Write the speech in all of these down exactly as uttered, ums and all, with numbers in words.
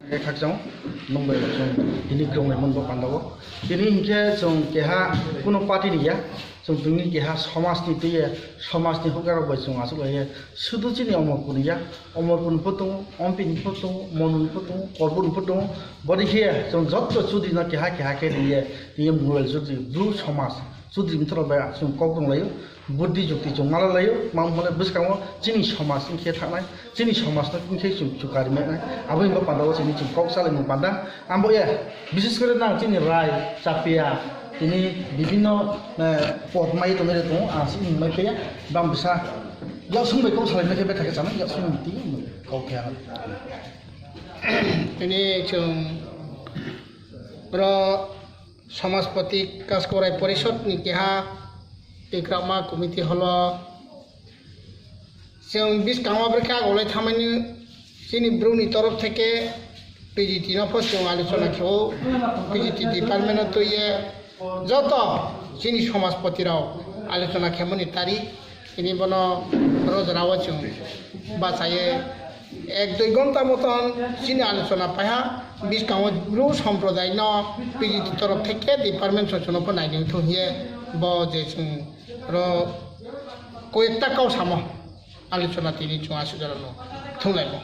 Khe khakchang nung bai chwng tini kwrwng lai mwnbo pandao. Tini hinkhe chwng keha kuno party ni ya, chwng tini keha somaj ni twi somaj ni hwnkhe rok bai chwng aswk lai ya. Sudu chini Omorpur ni ya, Omorpur ni phutung, Ompi ni phutung, Monu ni phutung, Korbur ni phutung, bodi khe chwng jotto chudri no keha keha khe riye, riye mobile chudri, bru somaj chudri mtoro bai chwng kok rwng lai o. Buddhi jukti chwng mala laio, mam hwnle bwskango chini somaj wngkhe thangnai, chini somajno wngkhe chwng chukari meknai, abo hinba pandao chini chwng kok salaimung panda. Ambo ya, bises kore nang chini Rai, Chapia, tini bibinno, eh, pod mai tongnai tongo, ang chini mai paya, bang bisa yaksung bai kok salaimung khe bethakhe chanai, yaksung tini kok khe ang. Tini chwng bro Somaspati Kaskorai Porishod ni keha tikrakma committee holo chwng biskango bwrwkhe agulai thamani chini bruni torof theke P G T no pho chwng alochona khewo, P G T department no twiye joto chini somaspati rok alochona khemani tari. Tini bono rojra o chwng bachaye ek dui ghonta moton chini alochona paiha, biskango bru somprodai no P G T torof theke department sochono pho nainwi thung hiye bo je chwng ro koyekta kau samo alochona tini chwng aswk jora no thung lai bo.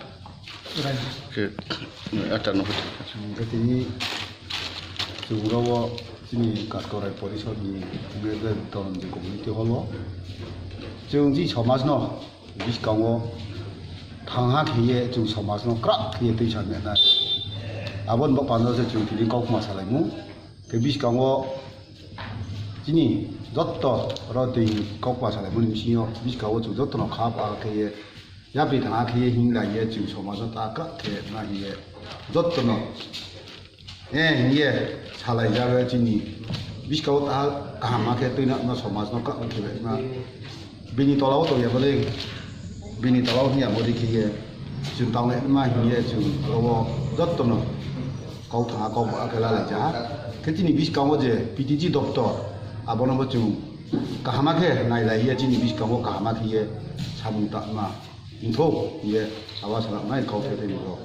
Khe, ata no. Hwnkhe tini chwng oro o chini Kaskorai Porishod ni Toronji Community Hall o chwng chini somaj no biskango thangha khiye chwng somaj no kwrak khiye twi sa nai. Aboni bo panda se chwng tini kok ma salai mu. Khe biskango chini jotto oro twi kok ma salai mani bisingo biskango chwng jotto no kha pa khiye yapri thangha khiye hing lai ye chwng somaj no ta kwrak khe ma hiye jotto no. Eh, hiye salai jaga chini biskango ta kaham ma khe twi na somaj no kwrak khe ma. Bini tola o tongya bole, bini tola o hinya modi khiye chwng tangle ma hiye chwng oro jotto no kok thangha kok ba khe lalai jaha. Khe chini biskango je P T G doptor abono bo chwng kaham ma khe nai lai ye chini biskango kaham ma khiye samung ta ma. Wngthok hiye abo salak nai kok khe tei bo.